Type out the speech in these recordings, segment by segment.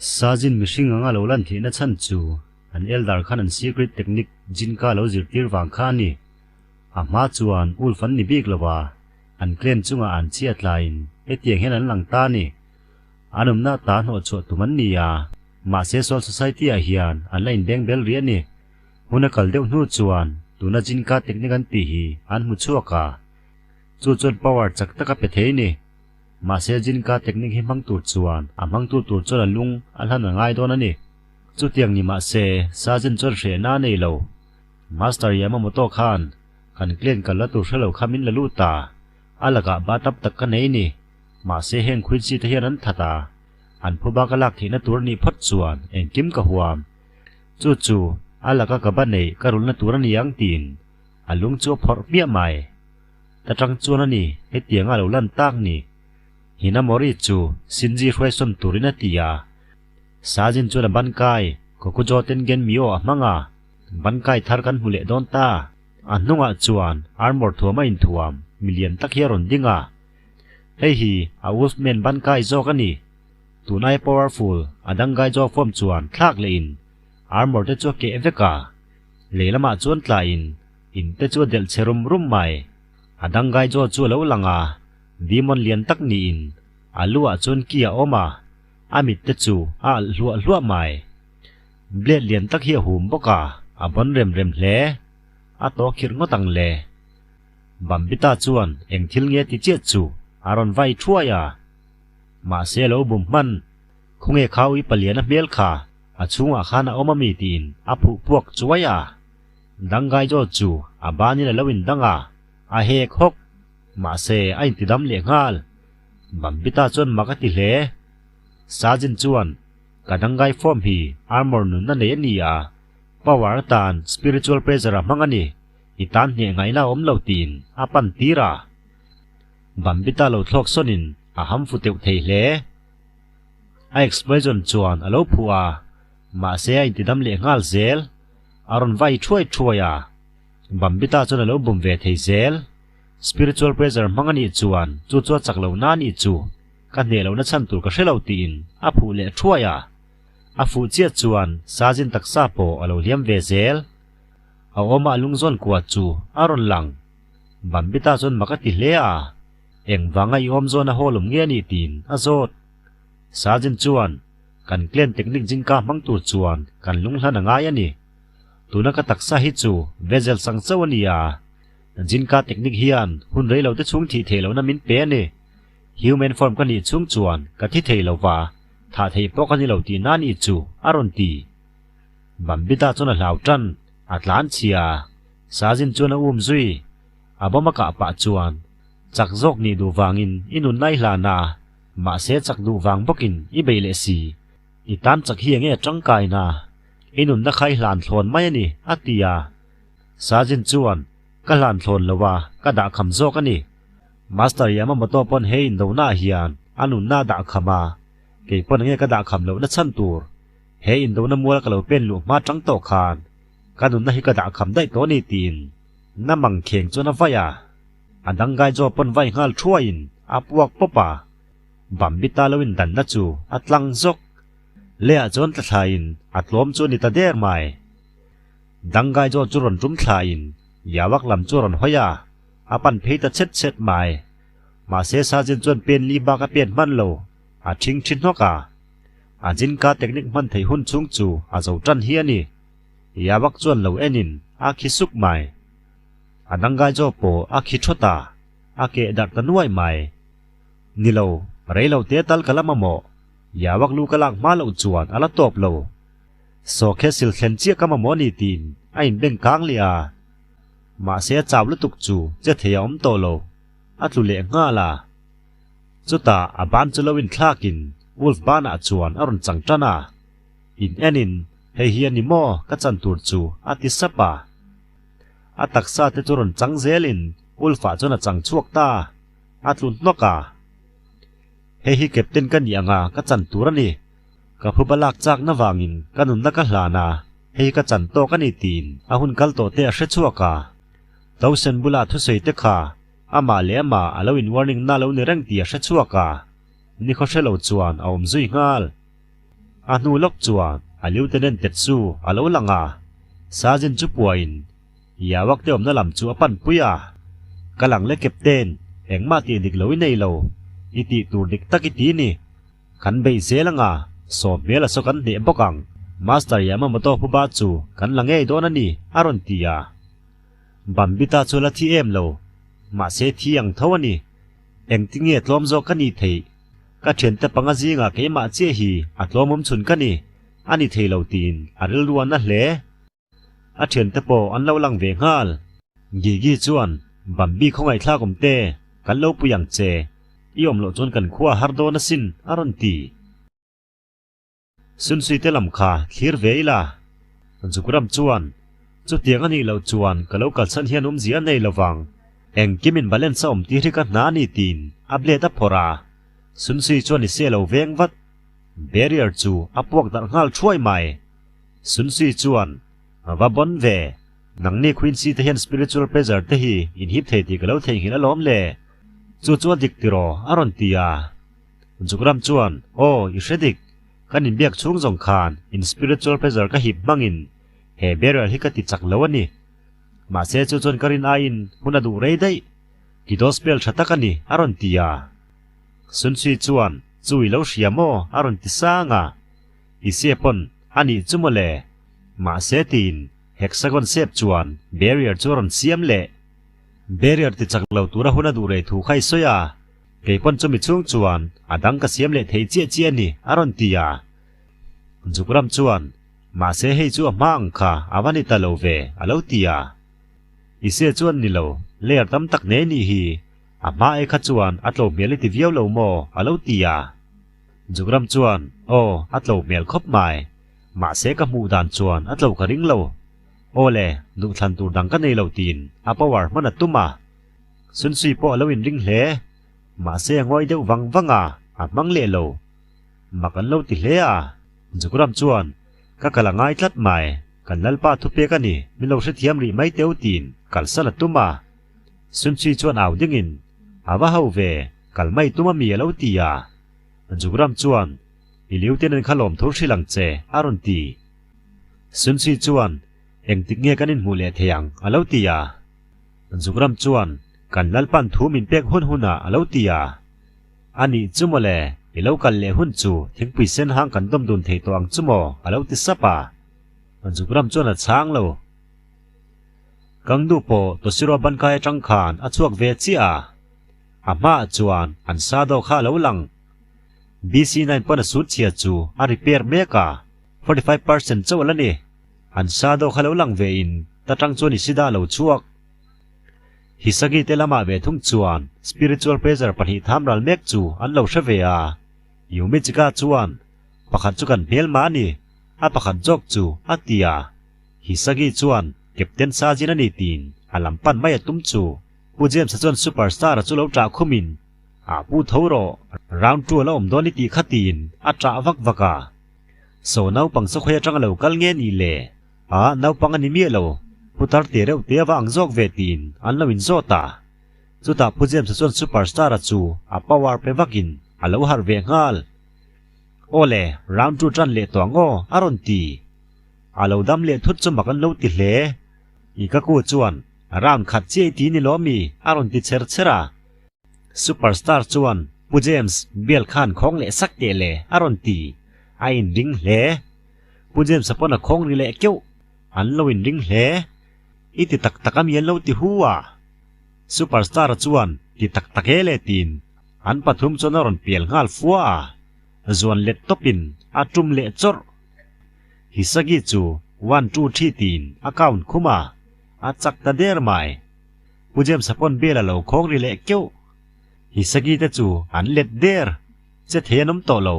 Sajin mihring anga lo lan theihna chhan chu an elder khan an secret technique Jinka lo zirtir vang kha a ni. A hma chuan Wolf an ni bik lo a, an clan chungah an chhiat laiin hetiang hian an lang ta a ni. An awmna ta hnawh chhuah tum an ni a, mahse Soul Society ah hian an la inbeng bel rih a ni. Hun a kal deuh hnu chuan tuna Jinka technique an tih hi an hmu chhuak a, chu chuan power chak tak a pe thei a ni. Mahse Jinka technique hi hmang tur chuan a hmangtu tur chuan a lung a hlan a ngai dawn a ni. Chutiang ni mahse Sergeant chuan hrehna a nei lo. Master Yamamoto khan kan clan kal la tur hrelo kha min la lut ta. A lakah ba tap tak ka nei ni. Mahse heng Quincy te hian an that a, an phu bak a lak theihna tur a nih phawt chuan engkim ka huam. Chu chu a laka ka ba neih ka rulna tur a ni ang tiin a lung chu a phawrh hmiah mai. Ta tang chuan a ni hetiang a lo lan tak ni. Hinamori chu Shinji hruaisawn turin a ti a. Sajin chuan a bankai Kokujo Tengen Mio a hmang a, bankai thar kan hmu leh dawn ta. A hnungah chuan armor thuam a inthuam milian tak hi a rawn ding a. Hei hi a Wolfman bankai zawk a ni. Tunai powerful a danggai zawk form chuan thlak leh in armor te chu a keh vek a. Lei lamah chuan tla in in te chu a delh chhe rum rum mai. A danggai jaw chu a lo lang a, demon lian tak niin a lu ah chuan ki a awm a, a mit te chu a alh hluah hluah mai. Blade lian tak hi a hum bawk a, a bawn rem rem hle. A tawh khirh ngawt ang le. Bambita chuan eng thil nge ti chiah chu a rawn vai thuai a. Mahse a lo bum hman. Khawnge kha ui palian a hmel kha a chhungah khan a awm a mi tiin a phuh puak chuai a. Danggai zawt chu a banin a lo indang a, a hek hawk. Mahse a intidam leh nghal. Bambita chuan mak a ti hle. Sajin chuan, Ka danggai form hi armor nunna nei a ni a, power atan spiritual pressure a hmang a ni, i tan hneh ngaihna a awm lo tiin a pan tir a. Bambita lo thlawk sawnin a ham fu teuh thei hle. A explosion chuan a lo phuh a, mahse a intidam leh nghal zel. A rawn vai thuai thuai a, Bambita chuan a lo bum ve thei zel. Spiritual pressure hmang a nih chuan chu chu a chak lo na a nih chu, ka hneh lohna chhan tur ka hre lo tiin a phuh leh thuai a. A fuh chiah chuan Sajin taksa pawh a lo hliam ve zel. A awma a lungzawn kua chu a rawn lang. Bambita chuan mak a ti hle a, Engvanga i awm zawn a haw lawm nge a nih tiin a zawt. Sajin chuan Kan clan technique jingka hmang tur chuan kan lung hlan a ngai a ni. Tuna ka taksa hi chu bezel chang chauh a ni a. Jinka technique hian hun rei lo te chhung thih theih lohna min pe a ni. Human form ka nih chhung chuan ka thi thei lo va, thah theih pawh ka ni lo tih nan i chu a rawn ti. Bambita chuan a hlau tan, a tlan chhia. Sajin chuan a um zui. A bawm a kah pah chuan chak zawk nih duh vangin i nun nai hlan a. Mahse chak duh vang bawkin i bei leh si. I tan chak hi enge tangkaina? I nunna kha i hlan thlawn mai a ni, a ti a. Sajin chuan, Ka hlan thlawn lo a, ka dah kham zawk a ni. Master Yamamoto pawn he indona ah hian a nunna a dah kham a, kei pawn enge ka dah kham lohna chhan tur? He indona mual ka lo pen luh hma tang tawh khan ka nunna hi ka dah kham daih tawh a ni tiin na mang kheng chuan a vai a. A danggai jaw pawn vai nghal thuaiin a puak pawp a, Bambita lo indanna chu a tlang zawk. Leiah chuan tla thlaiin a tlawm chu a ni ta der mai. Danggai jaw chu rawn tum thlaiin Yawak lam chu a rawn hawi a, a pan phei ta chhet chhet mai. Mahse Sajin chuan pen li bak a pen hman lo, a thing thi hnawk a. A jinka technique hman theih hun chhung chu a zo tan hi a ni. Yawak chuan lo enin a khi suk mai. A danggai chaw pawh a khi thawt a, a keh darh ta nuai mai. Ni lo, rei lo te tal ka la mamawh. Yawak lu ka lak hma loh chuan a la tawp lo. Sawkhe sil thlen chiah ka mamawh a ni tiin a inbeng kang leh a. Mahse a chau lutuk chu che thei a awm tawh lo. A tlu leh nghal a. Chutah a ban chu lo inthlakin Wolf banah chuan a rawn chang tan a. In enin, Hei hi a ni maw ka chan tur chu a ti sap a. A taksa te chu rawn chang zelin Ulfa chuan a chang chhuak ta, a tlu hnawk a. Hei hi Captain ka nih anga ka chan tur a ni. Ka phuba lak chakna vangin ka nunna ka hlan a, hei hi ka chan tawk a ni tiin a hun kal tawh te a hre chhuak a. Tosen bula thusawi te kha amah leh amah a lo in warning na lo ni reng tih a hre chhuak a, nikhaw hre lo chuan a awm zui nghal. A hnu lawk chuan a Lieutenant Tetsu a lo lang a, Sergeant chu puain Yawak te awmna lam chu a panpui a. Ka lang le Captain, engmah tih dik lo i nei lo, i tih tur dik tak i ti ni. Kan beih zel anga, sawm hmel a saw kan hneh bawk ang, Master Yamamoto phuba chu kan la ngei dawn a ni, a rawn ti a. Bambita chu la thi em lo, mahse thi ang tho a ni. Engtinge tlawm zawk ka nih theih? Ka thiante panga zingah keimah chiah hi a tlawm awm chhun ka ni, a ni thei lo tiin a rilru a na hle. A thiante pawh an lo lang ve nghal. Gigi chuan, Bambi khawngaihthlak awm te, kan lo pui ang che. I awm loh chuan kan khua a har dawn asin, a rawn ti. Sunsui te lam kha thlir ve ila. Zukram chuan, Chutiang a nih loh chuan ka lo kalchhan hian awmzia a nei lo vang. Engkimin balance a awm tir hi ka hna a ni tiin a blade a phawrh a. Sunsui chuan i se lo veng vat. Barrier chu a puak darh nghal thuai mai. Sunsui chuan, Va bawn ve. Nangni Quincy te hian spiritual pressure te hi in hip thei tih ka lo theihnghilh alawm le. Chu chu a dik tiraw a rawn ti a. Zukram chuan, Aw, i hre dik. Kan inbiak chhung zawng khan in spiritual pressure ka hip hmangin he barrier hi ka ti chak lo a ni. Mahse chu chuan ka rin aiin hun a duh rei daih. Kido spell tha tak a ni, a rawn ti a. Sunsui chuan, Chu i lo hria maw? a rawn ti sang a. I se pawn, A nih chu maw le. Mahse tiin hexagon shape chuan barrier chu a rawn siam leh. Barrier ti chak lo tura hun a duh rei thu kha i sawi a. Kei pawn chumi chhung chuan a dang ka siam leh thei chiah chiah a ni, a rawn ti a. Zukram chuan, Mahse hei chu a hma ang kha a va ni ta lo ve, a lo ti a. Ise chuan ni lo, layer tam tak nei nih hi, a hma e kha chuan a tlo hmel i ti viau lo maw, a lo ti a. Zukram chuan, Aw, a tlo hmel khawp mai. Mahse ka hmuh dan chuan a tlo ka ring lo. Aw le, duhthlan tur dang ka nei lo tiin a power hman a tum a. Sunsui pawh a lo inring hle. Mahse a ngawi deuh vang vang a, a hmang leh lo. Mak an lo ti hle a. Zukram chuan, Ka kal a ngai tlat mai, kan Lalpa thupek a ni, min lo hrethiam rih mai teu tiin kalsan a tum a. Sunsui chuan au dingin, A va ho ve, kal mai tum a mi a lo ti a. Zukram chuan, I lieutenant kha lawm thur hrilh ang che, a rawn ti. Sunsui chuan, Engtik nge kan inhmuh leh thei ang, a lo ti a. Zukram chuan, Kan Lalpan thu min pek hun hunah a lo ti a. A nih chu maw le, i lo kal leh hun chu thingpui sen hang kan dawm dun thei tawh ang chu maw? a lo ti sap a. Zukram chuan a chhang lo. Kangnu pawh Tosiro bankai atang khan a chhuak ve chiah a. A hmaah chuan an sa dawh kha a lo lang. BC nine pawn a sut chhia chu a repair mek a, 45% chauh a la ni. An sa dawh kha lo lang ve in ta tang chuan Ishida a lo chhuak. Hisagi te lamah ve thung chuan spiritual pressure pahnih tham ral mek chu an lo hre ve a. Yumichika chuan, Pakhat chu kan hmel mah a ni, a pakhat zawk chu a ti a. Hisagi chuan, Captain Sajin a ni tiin a lam pan mai a tum chu Pu James-a chuan superstar-a chu lo ṭah khumin, A pu tho rawh, round two a la awm dawn i tih kha tiin a ṭah vak vak a. Saw naupang saw khawi aṭanga lo kal nge ni le? A, naupang a ni miah lo, putar te reuh te a va ang zawk ve tiin an lo inzawt a. Chutah Pu James-a chuan Superstar-a chu a power pe vakin a lo harh ve nghal. Aw le, round two ṭan leh tawh ang aw, a rawn ti. A lo dam leh thut chu mak an lo ti hle. I ka ku chuan, Round khat chiah i ti ni lawm mi? a rawn ti chher chher a. Superstar chuan, Pu James, bel khan khawng leh sak teh le, a rawn ti. A inring hle. Pu James-a pawn a khawng ri leh keuh. An lo inring hle. I ti tak tak a mi an lo ti hu a. Superstar-a chuan ti tak tak e le tiin an pathum chuan a rawn pial nghal fua a. Zuan let tawpin a tum leh chawrh. Hisagi chu one two three tiin a count khum a, a chak ta der mai. Pu James-a pawn bel a lo khawng ri leh keuh. Hisagi te chu an let der. Che thei an awm tawh lo.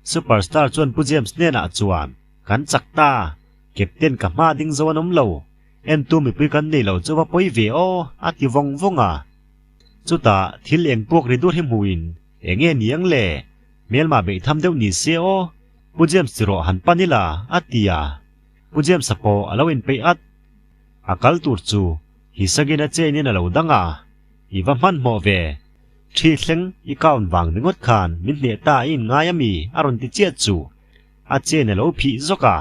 Superstar chuan Pu James hnenah chuan, Kan chak ta, Captain ka hma ding zo an awm lo, entu mipui kan nei lo chu va pawi ve aw, a ti vawng vawng a. Chutah thil eng puak ri dur hi hmuhin, Eng nge ni ang le? Hmelma beih tham deuh ni se aw, Pu James ti rawh han pan ila, a ti a. Pu James-a pawh a lo inpeih at. A kal tur chu Hisagin a chain-in a lo dang a, I va hmanhmawh ve. Thi thleng i count vang ringawt khan min hneh ta a in ngai a mi? a rawn ti chiah chu. A chain a lo phih zawk a,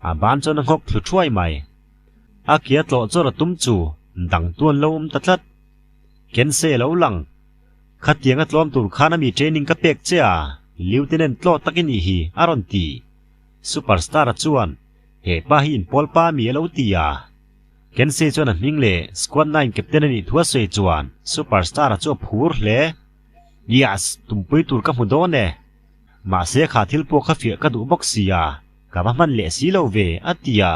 a ban chuan a nghawk thlu thuai mai. A ke a tlawh chawr a tum chu dang tu an lo awm ta tlat. Kensei a lo lang. Khatiang a tlawm tur khan a mi training ka pek che a, Lieutenant tlaw tak i nih hi, a rawn ti. Superstar-a chuan, He pa hi inpawl pa mi a lo ti a. Kensei chuan a hming leh Squad Nine captain a nih thu a sawi chuan Superstar-a chu a phur hle. Yes, tumpui tur ka hmu dawn e. Mahse kha thil pawh kha fiah ka duh bawk si a, ka va hman leh si lo ve, a ti a.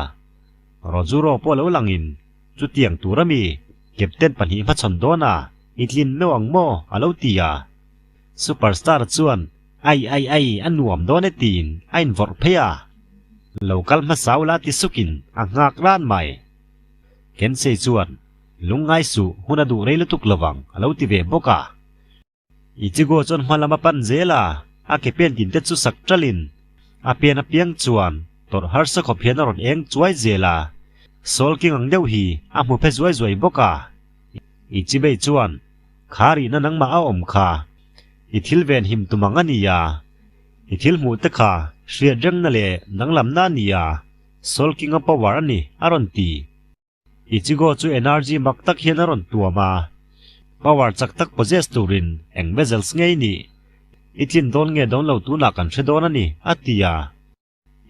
Rojuro pawh lo langin, Chutiang tur a mi, captain pahnih hmachhawn dawn a, i tlin meuh ang maw? a lo ti a. Superstar chuan, Ai ai ai, a nuam dawn e tiin a invawrh phei a. Lo kal hmasa ula ti sukin a nghak ran mai. Kensei chuan, Lungngai suh, hun a duh rei lutuk lovang, a lo ti ve bawk a. Ichigo chuan hma lam a pan zel a, a ke pen tin te chu sak ṭalin a pen apiang chuan tawrh harsa khawp hian a rawn eng chuai zel a, Soul King ang deuh hi a hmu phe zuai zuai bawk a. Ichibei chuan, Kha rihna nangmah a awm kha, i thil ven him tum ang a ni a, i thil hmuh te kha hriat rengna leh danglamna a ni a, Soul King-a power a ni, a rawn ti. Ichigo chu energy mak tak hian a rawn tuam a, power chak tak possess turin eng vessels ngei nih i tlin dawn nge dawn lo tunah kan hre dawn a ni, a ti a.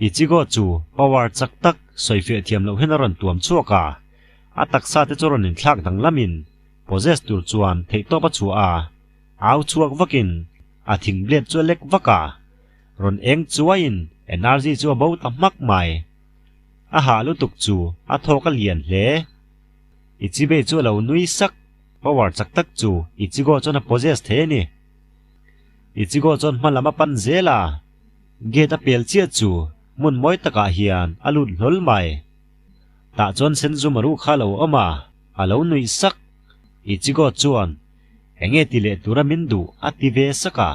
Ichigo chu power chak tak sawifiah thiam loh hian a rawn tuam chhuak a, a taksa te chu rawn inthlak danglamin possess tur chuan theihtawp a chhuah a, au chhuak vakin a thing blade chu a lek vak a, rawn eng chuaiin energy chu a bo ta hmak mai. A hah lutuk chu a thawk a lian hle. Ichibei chu a lo nui sak. Power chak tak chu Ichigo chuan a possess thei a ni. Ichigo chuan hma lam a pan zel a, gate a pel chiah chu hmun mawi takah hian a lut hlawl mai. Tah chuan Senzumaru kha a lo awm a, a lo nuih sak. Ichigo chuan, Enge ti leh tura min duh? a ti ve sak a.